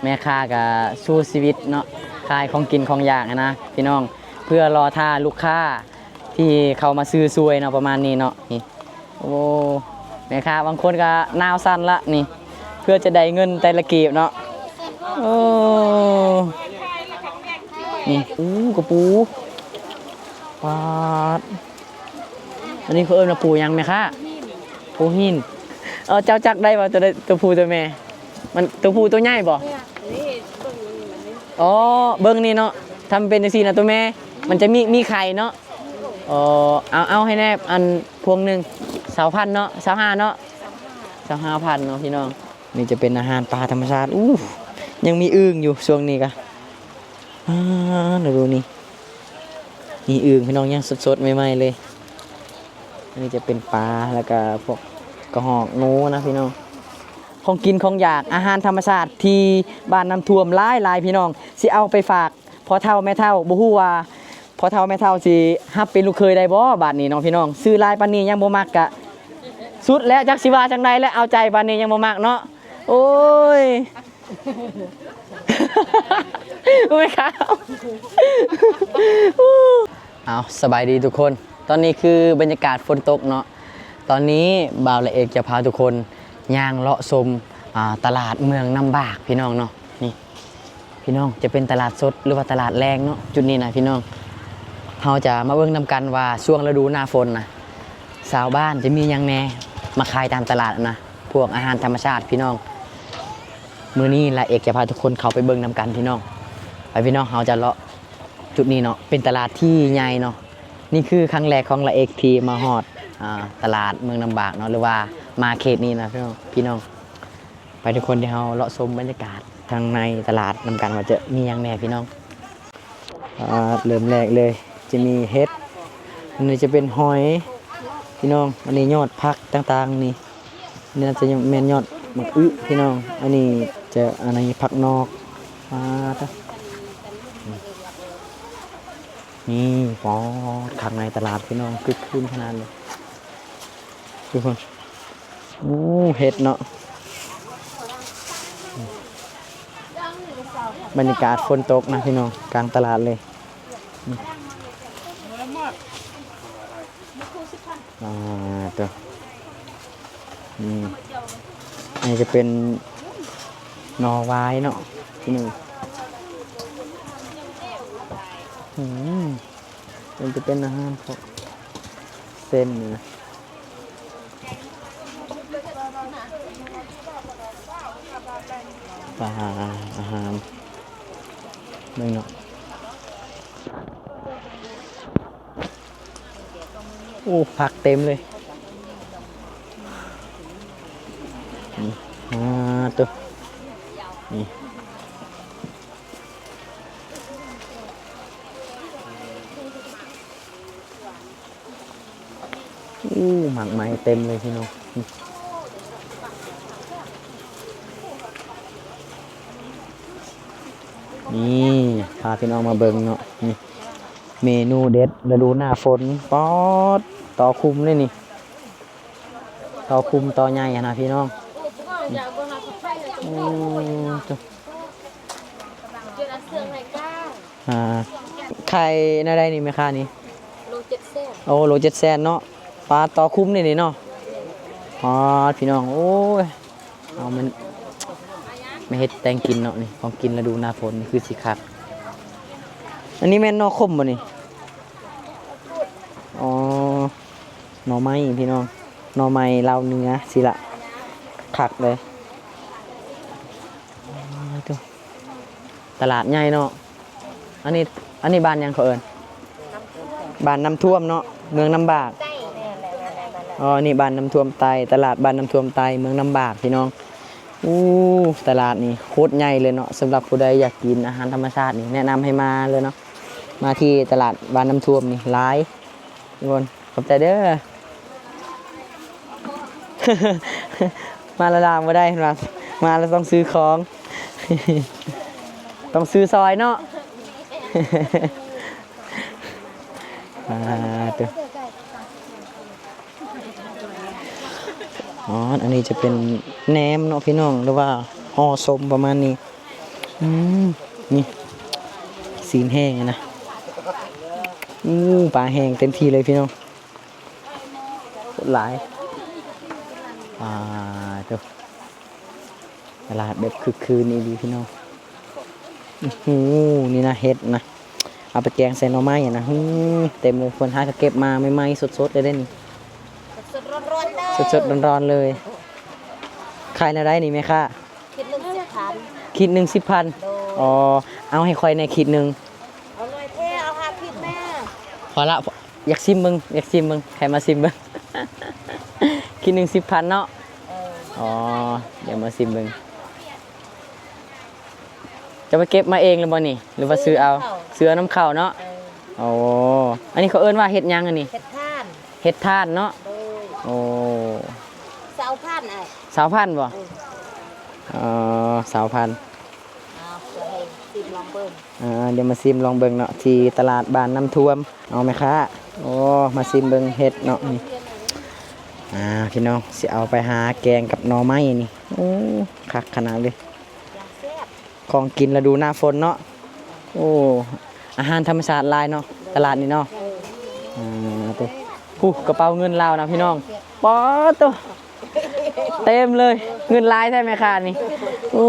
ແມ່ຄ້າກໍສູ້ຊີວິດເນາະ ຂາຍຂອງກິນຂອງຢາກຫັ້ນນະພີ່ນ້ອງ ເພື່ອລໍຖ້າລູກຄ້າທີ່ເຂົ້າມາຊື້ຊ່ວຍເນາະ ປະມານນີ້ເນາະ. ນີ້ ໂອ້ ແມ່ຄ້າບາງຄົນກໍໜາວສັ່ນລະນີ້ ເພື່ອຈະໄດ້ເງິນແຕ່ລະກີບເນາະ. ໂອ້ ນີ້ ໂອ້ ກະປູ ປາດ ອັນນີ້ເຂົາເອີ້ນວ່າປູຫຍັງແມ່ຄ້າ? ປູຫີນ. ເອີ ເຈົ້າຈັກໄດ້ບໍ່ ໂຕໃດ ໂຕຜູ້ໂຕແມ່? ມັນໂຕຜູ້ໂຕໃຫຍ່ບໍ່? ອໍ ເບິ່ງນີ້ເນາະ ຖ້າມັນເປັນຈັ່ງຊີ້ນະໂຕແມ່ ມັນຈະມີ ມີໄຂ່ເນາະ. ອໍ ເອົາ ເອົາໃຫ້ແດ່ ອັນພວງໜຶ່ງ ຊາວພັນເນາະ ຊາວຫ້າເນາະ ຊາວຫ້າພັນເນາະພີ່ນ້ອງ. ນີ້ຈະເປັນອາຫານປ່າທຳມະຊາດ. ອູ້ ຍັງມີອຶ່ງຢູ່ຊ່ວງນີ້ກະ ອ່າ ລະດູນີ້ ນີ້ອຶ່ງພີ່ນ້ອງ ຍັງສົດໆໃໝ່ໆເລີຍ. ອັນນີ້ຈະເປັນປາ ແລ້ວກະພວກກະຮອກ ໜູນະພີ່ນ້ອງ. ຂອງກິນຂອງຢາກ ອາຫານທຳມະຊາດທີ່ບ້ານນ້ຳຖ້ວມຫຼາຍໆ ພີ່ນ້ອງ ຊິເອົາໄປຝາກພໍ່ເຖົ້າແມ່ເຖົ້າ. ບໍ່ຮູ້ວ່າພໍ່ເຖົ້າແມ່ເຖົ້າຊິຮັບເປັນລູກເຂີຍໄດ້ບໍ່ບາດນີ້ເນາະພີ່ນ້ອງ. ຊື້ຫຼາຍປານນີ້ຍັງບໍ່ມັກກະສຸດແລ້ວ ຈັກຊິວ່າຈັ່ງໃດແລ້ວ ເອົາໃຈປານນີ້ຍັງບໍ່ມັກເນາະ. ໂອ້ຍ ໂອ້ຍ ເອົາ ສະບາຍດີທຸກຄົນ. ຕອນນີ້ຄືບັນຍາກາດຝົນຕົກເນາະ. ຕອນນີ້ບ່າວລະເອກຈະພາທຸກຄົນຍ່າງເລາະຊົມ ອ່າ ຕະຫຼາດເມືອງນ້ຳບາກພີ່ນ້ອງເນາະ. ນີ້ພີ່ນ້ອງ ຈະເປັນຕະຫຼາດສົດ ຫຼືວ່າຕະຫຼາດແລງເນາະ ຈຸດນີ້ນະພີ່ນ້ອງ. ເຮົາຈະມາເບິ່ງນຳກັນວ່າຊ່ວງລະດູໜ້າຝົນນະ ຊາວບ້ານຈະມີຫຍັງແດ່ມາຂາຍຕາມຕະຫຼາດນະ ພວກອາຫານທຳມະຊາດພີ່ນ້ອງ. ມື້ນີ້ລະເອກຈະພາທຸກຄົນເຂົ້າໄປເບິ່ງນຳກັນພີ່ນ້ອງ. ໄປພີ່ນ້ອງ ເຮົາຈະເລາະຈຸດນີ້ເນາະ ເປັນຕະຫຼາດທີ່ໃຫຍ່ເນາະ. ນີ້ຄືຄັ້ງແລກຂອງລະເອກທີ່ມາຮອດ ອ່າ ຕະຫຼາດເມືອງນ້ຳບາກເນາະ ຫຼືວ່າມາເຂດນີ້ນະພີ່ນ້ອງ. ໄປທຸກຄົນ ດຽວເຮົາເລາະຊົມບັນຍາກາດທາງໃນຕະຫຼາດນຳກັນວ່າຈະມີຫຍັງແດ່ພີ່ນ້ອງ. ອ່າ ເລີ່ມແລກເລີຍ ຈະມີເຫັດ ອັນນີ້ຈະເປັນຫອຍພີ່ນ້ອງ. ອັນນີ້ຍອດຜັກຕ່າງໆນີ້ ນີ້ໜ້າຈະແມ່ນຍອດໝາກອຶພີ່ນ້ອງ. ອັນນີ້ຈະ ອັນນີ້ຜັກນອກ. ປາດ ນີ້ ປາດ ຂ້າງໃນຕະຫຼາດພີ່ນ້ອງ ຄຶກຄື້ນຂະໜາດເລີຍທຸກຄົນ. ໂອ້ ເຫັດເນາະ ບັນຍາກາດຝົນຕົກນະພີ່ນ້ອງ ກາງຕະຫຼາດເລີຍ. ອ່າ ໂຕ ນີ້ ອັນນີ້ຈະເປັນໜໍ່ຫວາຍເນາະ ພີ່ນ້ອງ. ອືມ ມັນຈະເປັນອາຫານພວກເສັ້ນນີ້ນະ ປາ ອາຫານ ເບິ່ງເນາະ. ໂອ້ ຜັກເຕັມເລີຍ. ນີ້ ອ່າ ໂຕ ນີ້ ໂອ້ ໝາກໄມ້ເຕັມເລີຍພີ່ນ້ອງ. ນີ້ ພາພີ່ນ້ອງມາເບິ່ງເນາະ ນີ້ ເມນູເດັດລະດູໜ້າຝົນ. ປອດ ຕໍຄຸມເດ້ນີ້ ຕໍຄຸມຕໍໃຫຍ່ຫັ້ນນະພີ່ນ້ອງ. ໂອ້ ໂຕ ອ່າ ຂາຍແນວໃດນີ້ແມ່ຄ້ານີ້? ໂລເຈັດແສນ. ໂອ້ ໂລເຈັດແສນເນາະ. ປາ ຕໍຄຸມນີ້ນີ້ເນາະ. ປາ ພີ່ນ້ອງ ໂອ້ຍ ເອົາມັນມາເຮັດແຕ່ງກິນເນາະ ນີ້ ຂອງກິນລະດູໜ້າຝົນນີ້ຄືຊິຄັກ. ອັນນີ້ແມ່ນໜໍ່ຂົມບໍ່ນີ້? ອໍ ໜໍ່ໄມ້ພີ່ນ້ອງ ໜໍ່ໄມ້ລາວເໜືອ ຊິລະຄັກເລີຍ. ຕະຫຼາດໃຫຍ່ເນາະ. ອັນນີ້ ອັນນີ້ບ້ານຫຍັງເຂົາເອີ້ນ? ບ້ານນ້ຳຖ້ວມເນາະ ເມືອງນ້ຳບາກ. ອໍ ນີ້ບ້ານນ້ຳຖ້ວມໃຕ້ ຕະຫຼາດບ້ານນ້ຳຖ້ວມໃຕ້ ເມືອງນ້ຳບາກພີ່ນ້ອງ. ອູ້ ຕະຫຼາດນີ້ໂຄດໃຫຍ່ເລີຍເນາະ. ສຳລັບຜູ້ໃດຢາກກິນອາຫານທຳມະຊາດນີ້ ແນະນຳໃຫ້ມາເລີຍເນາະ ມາທີ່ຕະຫຼາດບ້ານນ້ຳຖ້ວມນີ້ຫຼາຍ. ທຸກຄົນ ຂອບໃຈເດີ. ມາລະລາບໍ່ໄດ້ເພິ່ນວ່າ ມາລະຕ້ອງຊື້ຂອງ ຕ້ອງຊື້ຊອຍເນາະ. ອ່າ ເຕີ ອໍ ອັນນີ້ຈະເປັນແໜມເນາະພີ່ນ້ອງ ຫຼືວ່າຫໍ່ສົ້ມປະມານນີ້. ອືມ ນີ້ ຊີ້ນແຫ້ງຫັ້ນນະ. ໂອ້ ປາແຫ້ງເຕັມທີ່ເລີຍພີ່ນ້ອງ. ຄົນຫຼາຍ ອ່າ ໂຕ ຕະຫຼາດແບບຄຶກຄື້ນອີ່ຫຼີພີ່ນ້ອງ. ໂອ້ໂຫ ນີ້ນະ ເຫັດນະ ເອົາໄປແກງໃສ່ໜໍ່ໄມ້ນະ. ຫື ເຕັມເລີຍ ເພິ່ນຫາກໍເກັບມາໃໝ່ໆ ສົດໆ ເລີຍເດ້ນີ້ ສົດໆ ຮ້ອນໆ ເລີຍ ສົດໆ ຮ້ອນໆ ເລີຍ. ຂາຍແນວໃດນີ້ແມ່ຄ້າ? ຂີດໜຶ່ງສິບພັນ ຂີດໜຶ່ງສິບພັນ. ໂດຍ ອໍ ເອົາໃຫ້ຂ້ອຍແດ່ຂີດໜຶ່ງ. ເອົາໜ້ອຍແທ້ ເອົາຫ້າຂີດແມ່. ພໍລະ ຢາກຊິມເບິ່ງ ຢາກຊິມເບິ່ງ ໃຫ້ມາຊິມເບິ່ງ. ຂີດໜຶ່ງສິບພັນເນາະ. ເອີ ອໍ ດຽວມາຊິມເບິ່ງ. ເຈົ້າໄປເກັບມາເອງຫຼືບໍ່ນີ້ ຫຼືວ່າຊື້ເອົາ? ຊື້ເອົານຳເຂົາເນາະ. ເອີ ໂອ້ ອັນນີ້ເຂົາເອີ້ນວ່າເຫັດຫຍັງອັນນີ້? ເຫັດຖ່ານ ເຫັດຖ່ານເນາະ. ໂດຍ ໂອ້ ຊາວພັນອ້າຍ ຊາວພັນບໍ່? ເອີ ອໍ ຊາວພັນ. ເອົາ ດຽວໃຫ້ຊິມລອງເບິ່ງ. ອ່າ ດຽວມາຊິມລອງເບິ່ງເນາະ ທີ່ຕະຫຼາດບ້ານນ້ຳຖ້ວມ. ເອົາແມ່ຄ້າ ໂອ້ ມາຊິມເບິ່ງເຫັດເນາະນີ້. ອ່າ ພີ່ນ້ອງ ຊິເອົາໄປຫາແກງກັບໜໍ່ໄມ້ນີ້. ໂອ້ ຄັກຂະໜາດເລີຍ ຂອງກິນລະດູໜ້າຝົນເນາະ. ໂອ້ ອາຫານທຳມະຊາດຫຼາຍເນາະ ຕະຫຼາດນີ້ເນາະ. ອ່າ ໂຕ ຜູ້ ກະເປົາເງິນລາວນະພີ່ນ້ອງ. ປາດໂຕ ເຕັມເລີຍ ເງິນຫຼາຍແທ້ແມ່ຄ້ານີ້. ໂອ້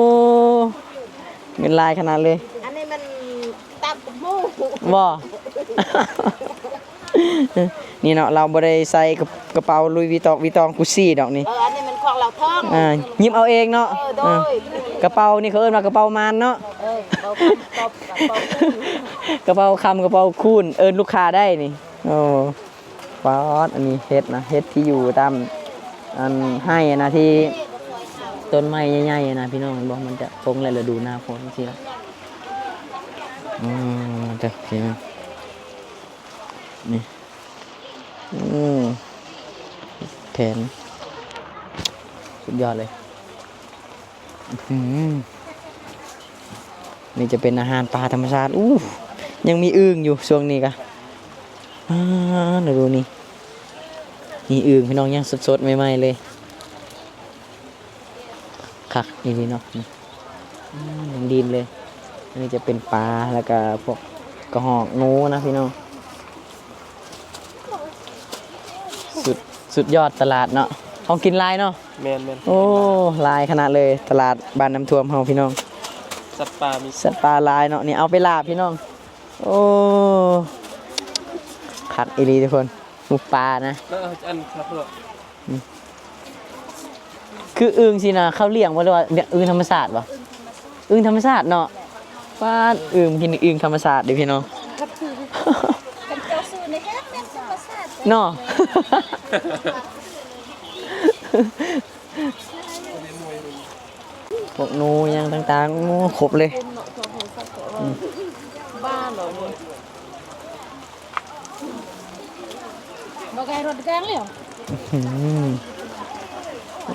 ເງິນຫຼາຍຂະໜາດເລີຍ. ອັນນີ້ມັນຕຳບັກຫຸ່ງບໍ່? ນີ້ເນາະ ລາວບໍ່ໄດ້ໃສ່ກະ ກະເປົາລຸຍວີຕອງ ວີຕອງ ກຸດຊີດອກນີ້. ເອີ ອັນນີ້ມັນຂອງລາວທ້ອງ. ອ່າ ຍິບເອົາເອງເນາະ. ເອີ ໂດຍ ເອີ ກະເປົານີ້ເຂົາເອີ້ນວ່າກະເປົາມານເນາະ. ເອີ ກະເປົາ ກະເປົາ ກະເປົາຄູນ ກະເປົາຄຳ ກະເປົາຄູນ ເອີ້ນລູກຄ້າໄດ້ນີ້. ໂອ້ ປາດ ອັນນີ້ເຫັດນະ ເຫັດທີ່ຢູ່ຕາມອັນໄຮ່ນະ ທີ່ຕົ້ນໄມ້ໃຫຍ່ໆນະ ພີ່ນ້ອງ ເຫັນບໍ່? ມັນຈະປົງແລ້ວລະດູໜ້າຝົນຊີ້ລະ. ອືມ ເດີ ພີ່ນ້ອງ ນີ້ ອືມ ແຜ່ນ ສຸດຍອດເລີຍ. ອືມ ນີ້ຈະເປັນອາຫານປ່າທຳມະຊາດ. ອູ້ ຍັງມີອຶ່ງຢູ່ຊ່ວງນີ້ກະ ອ່າ ລະດູນີ້ ມີອຶ່ງພີ່ນ້ອງ ຍັງສົດໆ ໃໝ່ໆ ເລີຍ. ຄັກອີ່ຫຼີເນາະ ນີ້ ອືມ ຍັງດິນເລີຍ. ອັນນີ້ຈະເປັນປາ ແລ້ວກະພວກກະຮອກ ໜູນະພີ່ນ້ອງ. ສຸດ ສຸດຍອດຕະຫຼາດເນາະ ຂອງກິນຫຼາຍເນາະ. ແມ່ນໆ ໂອ້ ຫຼາຍຂະໜາດເລີຍ ຕະຫຼາດບ້ານນ້ຳຖ້ວມເຮົາພີ່ນ້ອງ. ສັດປ່າມີ ສັດປ່າຫຼາຍເນາະ ນີ້ເອົາໄປລາບພີ່ນ້ອງ. ໂອ້ ຄັກອີ່ຫຼີທຸກຄົນ ໝູປ່ານະ. ເອີ ອັນຄັກເນາະ. ອືມ ຄືອຶ່ງຊີ້ນະ ເຂົາລ້ຽງບໍ່ ຫຼືວ່າອຶ່ງທຳມະຊາດບໍ່? ອຶ່ງທຳມະຊາດເນາະ. ປາດ ອຶ່ງ ກິນອຶ່ງທຳມະຊາດເດ້ພີ່ນ້ອງ ຄັນເຈົ້າຊື້ນີ້ແມ່ນທຳມະຊາດເນາະ. ພວກໜູຫຍັງຕ່າງໆ ໂອ້ ຄົບເລີຍ. ອືມ ອືມ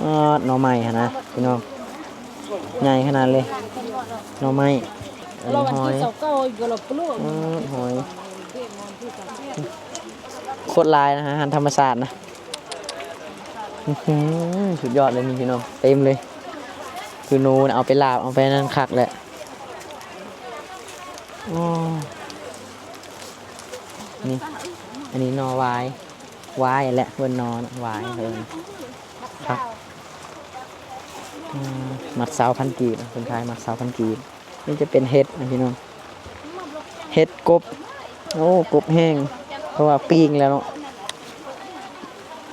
ອາ ໜໍ່ໄມ້ຫັ້ນນະພີ່ນ້ອງ ໃຫຍ່ຂະໜາດເລີຍ ໜໍ່ໄມ້. ອັນນີ້ຫອຍ ອືມ ຫອຍ ໂຄດຫຼາຍນະ ອາຫານທຳມະຊາດນະ. ອື ສຸດຍອດເລີຍນີ້ພີ່ນ້ອງ ເຕັມເລີຍ. ຄືໜູນະ ເອົາໄປລາບ ເອົາໄປນັ້ນຄັກແຫຼະ. ໂອ້ ນີ້ ອັນນີ້ໜໍ່ຫວາຍ ຫວາຍແຫຼະ ເອີ້ນໜໍ່ຫວາຍ ເອີ ຄັກ. ອືມ ມັດຊາວພັນກີບ ເພິ່ນຂາຍມັດຊາວພັນກີບ. ນີ້ຈະເປັນເຫັດນະພີ່ນ້ອງ ເຫັດກົບ. ໂອ້ ກົບແຫ້ງ ເພາະວ່າປີ້ງແລ້ວເນາະ.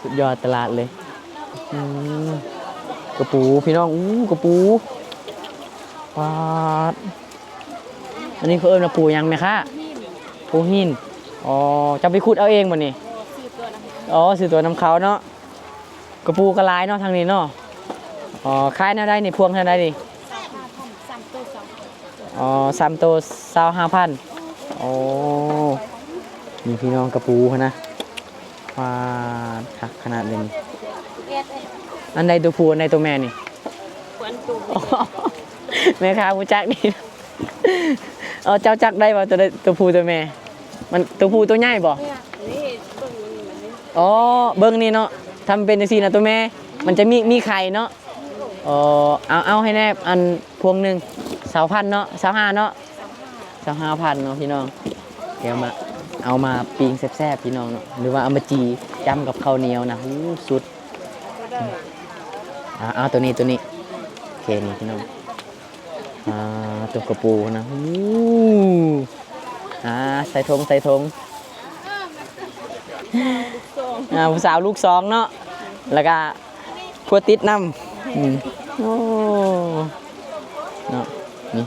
ສຸດຍອດຕະຫຼາດເລີຍ. ອືມ ກະປູພີ່ນ້ອງ ອູ້ ກະປູ ປາດ. ອັນນີ້ເຂົາເອີ້ນວ່າປູຫຍັງແມ່ຄ້າ? ປູຫີນ. ອໍ ເຈົ້າໄປຂຸດເອົາເອງບໍ່ນີ້? ອໍ ຊື້ຕົວນຳເຂົາເນາະ. ກະປູກໍຫຼາຍເນາະທາງນີ້ເນາະ. ອໍ ຂາຍແນວໃດນີ້ ພວງເທົ່າໃດນີ້? ອໍ ສາມໂຕຊາວຫ້າພັນ. ໂອ້ ນີ້ພີ່ນ້ອງ ກະປູຫັ້ນນະ. ປາດ ຄັກຂະໜາດເລີຍນີ້. ອັນໃດຕົວຜູ້ ອັນໃດຕົວແມ່ນີ້? ແມ່ຄ້າຮູ້ຈັກດີ. ເອີ ເຈົ້າຈັກໄດ້ວ່າຕົວໃດຕົວຜູ້ຕົວແມ່? ມັນຕົວຜູ້ຕົວໃຫຍ່ບໍ່? ອໍ ເບິ່ງນີ້ເນາະ ຖ້າມັນເປັນຈັ່ງຊີ້ນະຕົວແມ່ ມັນຈະມີ ມີໄຂ່ເນາະ. ອໍ ເອົາ ເອົາໃຫ້ແດ່ ອັນພວງໜຶ່ງ ຊາວພັນເນາະ ຊາວຫ້າເນາະ ຊາວຫ້າພັນເນາະພີ່ນ້ອງ. ດຽວມາ ເອົາມາປີ້ງແຊບໆພີ່ນ້ອງເນາະ ຫຼືວ່າເອົາມາຈີ່ຈ້ຳກັບເຂົ້າໜຽວນະ ໂອ້ ສຸດ. ອ່າ ເອົາໂຕນີ້ ໂຕນີ້ ໂອເຄນີ້ພີ່ນ້ອງ. ອ່າ ໂຕກະປູນະ ໂອ້ ອ່າ ໃສ່ຖົງ ໃສ່ຖົງ. ອ່າ ຜູ້ສາວລູກສອງເນາະ ແລ້ວກະ ຄົວຕິດນຳ ອືມ ໂອ້ ເນາະ ນີ້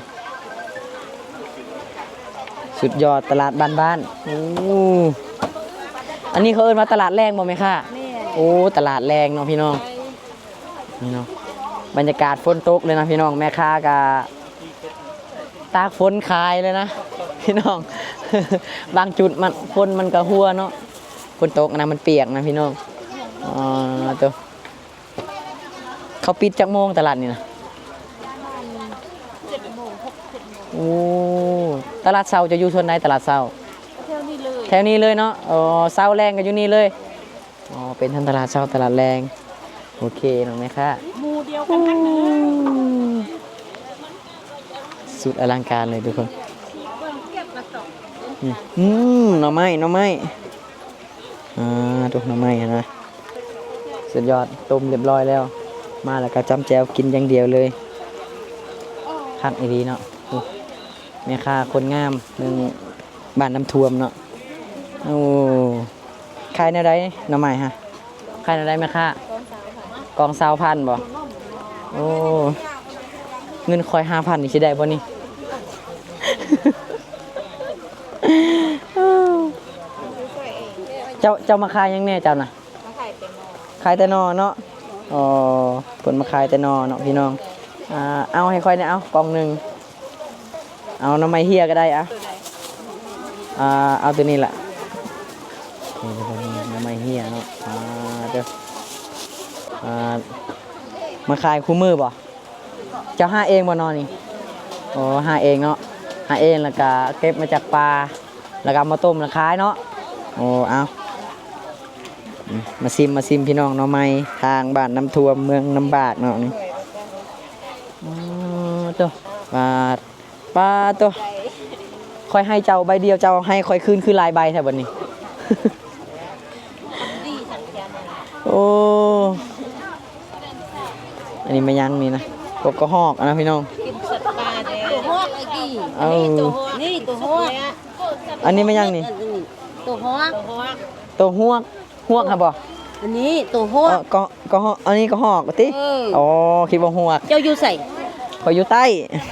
ສຸດຍອດຕະຫຼາດບ້ານໆ. ໂອ້ ອັນນີ້ເຂົາເອີ້ນວ່າຕະຫຼາດແລງບໍ່ແມ່ຄ້າ? ແມ່ນ. ໂອ້ ຕະຫຼາດແລງເນາະພີ່ນ້ອງ ນີ້ເນາະ ບັນຍາກາດຝົນຕົກເລີຍນະພີ່ນ້ອງ. ແມ່ຄ້າກະຕາກຝົນຂາຍເລີຍນະພີ່ນ້ອງ ບາງຈຸດມັນ ຝົນມັນກະຫົວເນາະ ຝົນຕົກນະ ມັນປຽກນະພີ່ນ້ອງ. ອໍ ໂຕ ເຂົາປິດຈັກໂມງຕະຫຼາດນີ້ນະ? ປະມານເຈັດໂມງ ຫົກ ເຈັດໂມງ. ໂອ້ ຕະຫຼາດເຊົ້າເຈົ້າຢູ່ສ່ວນໃດ? ຕະຫຼາດເຊົ້າ ແຖວນີ້ເລີຍ ແຖວນີ້ເລີຍເນາະ. ອໍ ເຊົ້າແລງກໍຢູ່ນີ້ເລີຍ. ອໍ ເປັນທັງຕະຫຼາດເຊົ້າ ຕະຫຼາດແລງ. ໂອເຄເນາະແມ່ຄ້າ ໝູ່ດຽວກັນຫັ້ນນະ ອືມ ສຸດອະລັງການເລີຍທຸກຄົນ. ອືມ ອືມ ໜໍ່ໄມ້ ໜໍ່ໄມ້. ອ່າ ໂຕໜໍ່ໄມ້ຫັ້ນນະ ສຸດຍອດ ຕົ້ມຮຽບຮ້ອຍແລ້ວ ມາແລ້ວກໍຈ້ຳແຈ່ວກິນຢ່າງດຽວເລີຍ ຄັກອີ່ຫຼີເນາະ. ໂອ້ ແມ່ຄ້າຄົນງາມ ເມືອງ ບ້ານນ້ຳຖ້ວມເນາະ. ໂອ້ ຂາຍແນວໃດໜໍ່ໄມ້ຮະ? ຂາຍແນວໃດແມ່ຄ້າ? ກອງຊາວພັນ ກອງຊາວພັນບໍ່? ໂອ້ ເງິນຂ້ອຍຫ້າພັນນີ້ຊິໄດ້ບໍ່ນີ້? ເຈົ້າ ເຈົ້າມາຂາຍຫຍັງແດ່ເຈົ້ານະ? ມາຂາຍແຕ່ໜໍ່ ຂາຍແຕ່ໜໍ່ເນາະ. ອໍ ເພິ່ນມາຂາຍແຕ່ໜໍ່ເນາະພີ່ນ້ອງ. ອ່າ ເອົາໃຫ້ຂ້ອຍແດ່ ເອົາ ກ່ອງໜຶ່ງ. ເອົາໜໍ່ໄມ້ເຫ້ຍກໍໄດ້ ອ່ະ ໂຕໃດ? ອ່າ ເອົາໂຕນີ້ລະ ນີ້ ໜໍ່ໄມ້ເຫ້ຍເນາະ. ອ່າ ເດີ ອ່າ ມາຂາຍຄູ່ມື້ບໍ່? ເຈົ້າຫາເອງບໍ່ໜໍ່ນີ້? ໂອ້ ຫາເອງເນາະ ຫາເອງ ແລ້ວກະເກັບມາຈາກປ່າ ແລ້ວກະເອົາມາຕົ້ມແລ້ວຂາຍເນາະ. ໂອ້ ເອົາ ອືມ ມາຊິມ ມາຊິມພີ່ນ້ອງ ໜໍ່ໄມ້ທາງບ້ານນ້ຳຖ້ວມ ເມືອງນ້ຳບາກເນາະນີ້. ອໍ ໂຕ ບາດ ປາໂຕ ຂ້ອຍໃຫ້ເຈົ້າໃບດຽວ ເຈົ້າໃຫ້ຂ້ອຍຄືນຄືຫຼາຍໃບແທ້ບັດນີ້. ໂອ້ ອັນນີ້ແມ່ນຫຍັງນີ້ນະ? ພວກກະຮອກນະພີ່ນ້ອງ ກິນສັດປ່າເດ້. ໂຕຮອກໄອ້ກີ້ ເອົາ ນີ້ໂຕຮອກ ນີ້ໂຕຮອກ. ອັນນີ້ແມ່ນຫຍັງນີ້? ໂຕຮອກ ໂຕຮວກ ຮວກຫັ້ນບໍ່? ອັນນີ້ໂຕຮວກ ເອີ ກໍ ກໍຮອກ ອັນນີ້ກະຮອກຕິ? ເອີ ອໍ ຄິດວ່າຮວກ. ເຈົ້າຢູ່ໃສ? ຂ້ອຍຢູ່ໃຕ້.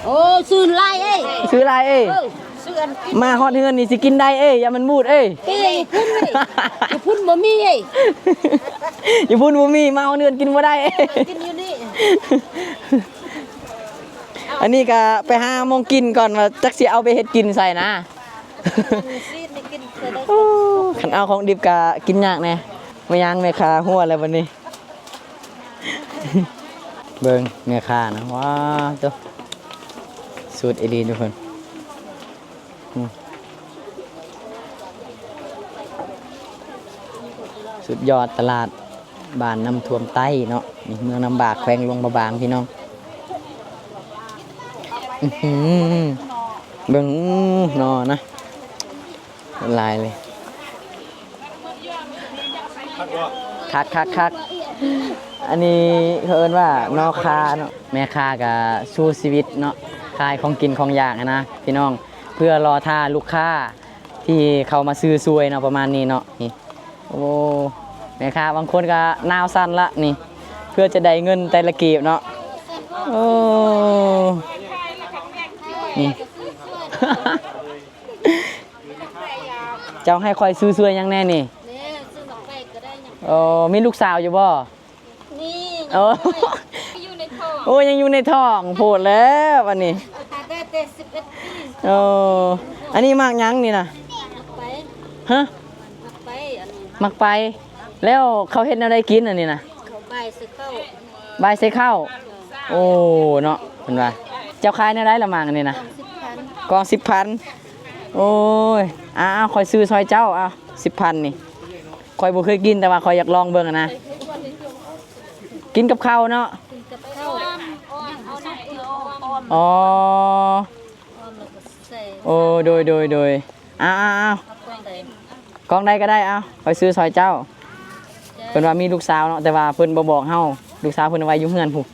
ໂອ້ ຊື່ຫຼາຍເອີຍ ຊື່ຫຼາຍເອີຍ. ເອີ ຊື່ອັນ ມາຮອດເຮືອນນີ້ຊິກິນໄດ້ເອີຍ ຢ່າມັນບູດເອີຍ. ເອີ ຢູ່ພຸ້ນເອີຍ ຢູ່ພຸ້ນບໍ່ມີເອີຍ ຢູ່ພຸ້ນບໍ່ມີ ມາຮອດເຮືອນກິນບໍ່ໄດ້ ກິນຢູ່ນີ້. ອັນນີ້ກະໄປຫາໝ່ອງກິນກ່ອນ ວ່າຈັກຊິເອົາໄປເຮັດກິນໃສ່ນະ. ຊີ້ນນີ້ກິນເທື່ອໃດ? ໂອ້ ຄັນເອົາຂອງດິບກະກິນຍາກແດ່. ມາຍ່າງແມ່ຄ້າຫົວແລ້ວບັດນີ້ ເບິ່ງແມ່ຄ້ານະ ວ້າໂຕ ສຸດອີ່ຫຼີທຸກຄົນ. ອືມ ສຸດຍອດຕະຫຼາດ ບ້ານນ້ຳຖ້ວມໃຕ້ເນາະ ນີ້ເມືອງນ້ຳບາກ ແຂວງຫຼວງພະບາງ ພີ່ນ້ອງ. ອືຫື ເບິ່ງ ອື ໜໍ່ນະ ຫຼາຍເລີຍ. ຄັກ ຄັກ ຄັກ. ອັນນີ້ເຂົາເອີ້ນວ່າໜໍ່ຂ່າເນາະ. ແມ່ຄ້າກະສູ້ຊີວິດເນາະ ຂາຍຂອງກິນຂອງຢາກຫັ້ນນະ ພີ່ນ້ອງ ເພື່ອລໍຖ້າລູກຄ້າທີ່ເຂົ້າມາຊື້ຊ່ວຍເນາະ ປະມານນີ້ເນາະ. ນີ້ ໂອ້ ແມ່ຄ້າບາງຄົນກໍໜາວສັ່ນລະນີ້ ເພື່ອຈະໄດ້ເງິນແຕ່ລະກີບເນາະ. ໂອ້ ນີ້ ເຈົ້າໃຫ້ຂ້ອຍຊື້ຊ່ວຍຫຍັງແດ່ນີ້? ນີ້ ຊື້ໝາກໄມ້ກໍໄດ້ຫຍັງ. ໂອ້ ມີລູກສາວຢູ່ບໍ່? ນີ້ ໂອ້ ຍັງຢູ່ໃນທ້ອງ ໂອ້ ຍັງຢູ່ໃນທ້ອງ ໂພດແລ້ວອັນນີ້. ເອີ ອັນນີ້ໝາກຫຍັງນີ້ນະ? ໝາກໄປ ຮະ? ໝາກໄປ ອັນນີ້ ໝາກໄປ. ແລ້ວເຂົາເຮັດແນວໃດກິນອັນນີ້ນະ? ເຂົາບາຍໃສ່ເຂົ້າ ບາຍໃສ່ເຂົ້າ. ໂອ້ ເນາະ ເພິ່ນວ່າ. ເຈົ້າຂາຍແນວໃດລະໝາກອັນນີ້ນະ? ກອງສິບພັນ ກອງສິບພັນ. ໂອ້ຍ ອ້າວ ຂ້ອຍຊື້ຊ່ອຍເຈົ້າ ອ້າວ ສິບພັນນີ້. ຂ້ອຍບໍ່ເຄີຍກິນ ແຕ່ວ່າຂ້ອຍຢາກລອງເບິ່ງຫັ້ນນະ. ກິນກັບເຂົ້າເນາະ ກິນກັບເຂົ້າ ເອົານ້ຳເກືອອ່ອນ ອໍ ໂອ້ ໂດຍໆໆ ເອົາໆໆ ເອົາກ້ອງໃດກໍໄດ້ ເອົາ ຂ້ອຍຊື້ຊ່ອຍເຈົ້າ. ເພິ່ນວ່າມີລູກສາວເນາະ ແຕ່ວ່າເພິ່ນບໍ່ບອກເຮົາ ລູກສາວເພິ່ນໄວ້ຢູ່ເຮືອນພຸ້ນ.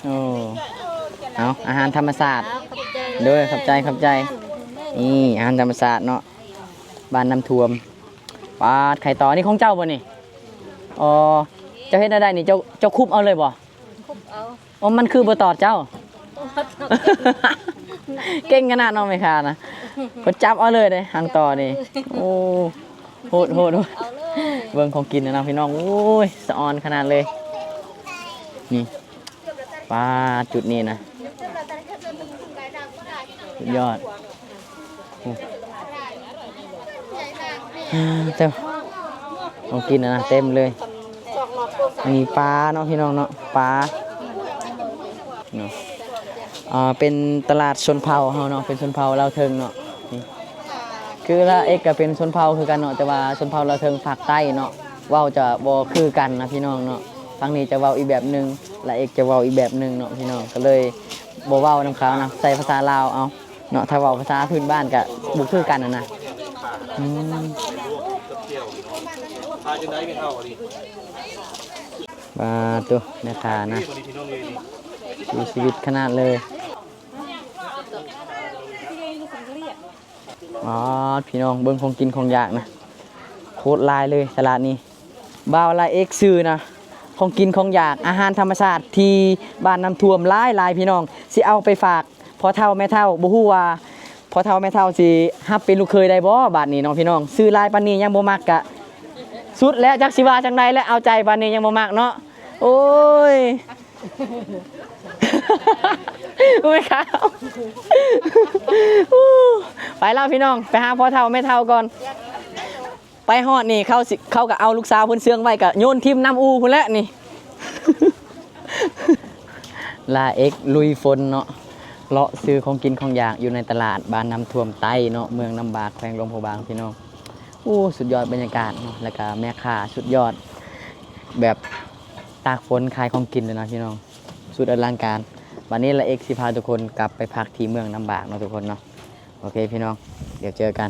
ໂອ້ ເອົາ ອາຫານທຳມະຊາດ. ໂດຍ ຂອບໃຈ ຂອບໃຈ. ນີ້ອາຫານທຳມະຊາດເນາະ ບ້ານນ້ຳຖ້ວມ. ປາດ ໄຂ່ຕໍ່ ນີ້ຂອງເຈົ້າບໍ່ນີ້? ອໍ ເຈົ້າເຮັດແນວໃດນີ້? ເຈົ້າ ເຈົ້າຄຸບເອົາເລີຍບໍ່? ຄຸບເອົາ. ໂອ້ ມັນຄືບໍ່ຕອດເຈົ້າ? ເກັ່ງຂະໜາດເນາະແມ່ຄ້ານະ ເພິ່ນຈັບເອົາເລີຍເດ້ ຫາງຕໍ່ນີ້. ໂອ້ ໂຫດໆ ເອົາເລີຍ. ເບິ່ງຂອງກິນນະພີ່ນ້ອງ ໂອ້ຍ ສະອອນຂະໜາດເລີຍ. ນີ້ ປາ ຈຸດນີ້ນະ ສຸດຍອດ. ໂອ້ ເຈົ້າ ຂອງກິນນະເຕັມເລີຍ. ອັນນີ້ປາເນາະພີ່ນ້ອງເນາະ ປາເນາະ. ອ່າ ເປັນຕະຫຼາດຊົນເຜົ່າເຮົາເນາະ ເປັນຊົນເຜົ່າລາວເທິງເນາະ. ນີ້ ຄືລາວເອັກກໍເປັນຊົນເຜົ່າຄືກັນເນາະ ແຕ່ວ່າຊົນເຜົ່າລາວເທິງພາກໃຕ້ເນາະ ເວົ້າຈະບໍ່ຄືກັນນະພີ່ນ້ອງເນາະ. ທາງນີ້ຈະເວົ້າອີກແບບໜຶ່ງ ລາວເອັກຈະເວົ້າອີກແບບໜຶ່ງເນາະພີ່ນ້ອງ ກໍເລີຍບໍ່ເວົ້ານຳເຂົານະ ໃຊ້ພາສາລາວເອົາ. ເນາະ ຖ້າເວົ້າພາສາພື້ນບ້ານກະບໍ່ຄືກັນຫັ້ນນະ. ອືມ ວ່າໂຕ ແມ່ຄ້ານະ ສູ້ຊີວິດຂະໜາດເລີຍ. ອໍ ພີ່ນ້ອງ ເບິ່ງຂອງກິນຂອງຢາກນະ ໂຄດຫຼາຍເລີຍຕະຫຼາດນີ້. ບ່າວລາເອັກຊື້ນະ ຂອງກິນຂອງຢາກ ອາຫານທຳມະຊາດທີ່ບ້ານນ້ຳຖ້ວມຫຼາຍໆ ພີ່ນ້ອງ ຊິເອົາໄປຝາກພໍ່ເຖົ້າແມ່ເຖົ້າ. ບໍ່ຮູ້ວ່າພໍ່ເຖົ້າແມ່ເຖົ້າຊິຮັບເປັນລູກເຂີຍໄດ້ບໍ່ບາດນີ້ເນາະພີ່ນ້ອງ. ຊື້ຫຼາຍປານນີ້ຍັງບໍ່ມັກກະສຸດແລ້ວ ຈັກຊິວ່າຈັ່ງໃດແລ້ວ ເອົາໃຈປານນີ້ຍັງບໍ່ມັກເນາະ. ໂອ້ຍ ໂອ້ຍ ໄປແລ້ວພີ່ນ້ອງ ໄປຫາພໍ່ເຖົ້າແມ່ເຖົ້າກ່ອນ. ໄປຮອດນີ້ ເຂົາຊິ ເຂົາກໍເອົາລູກສາວເພິ່ນເຊື່ອງໄວ້ ກໍໂຍນຖິ້ມນ້ຳອູ່ພຸ້ນແຫຼະນີ້. ລາເອັກລຸຍຝົນເນາະ ເລາະຊື້ຂອງກິນຂອງຢາກຢູ່ໃນຕະຫຼາດບ້ານນ້ຳຖ້ວມໃຕ້ເນາະ ເມືອງນ້ຳບາກ ແຂວງຫຼວງພະບາງ ພີ່ນ້ອງ. ໂອ້ ສຸດຍອດບັນຍາກາດເນາະ ແລ້ວກໍແມ່ຄ້າສຸດຍອດ ແບບຕາກຝົນຂາຍຂອງກິນເລີຍນະພີ່ນ້ອງ ສຸດອະລັງການ. ບາດນີ້ລາເອັກຊິພາທຸກຄົນກັບໄປພັກທີ່ເມືອງນ້ຳບາກເນາະທຸກຄົນເນາະ. ໂອເຄພີ່ນ້ອງ ດຽວເຈີກັນ.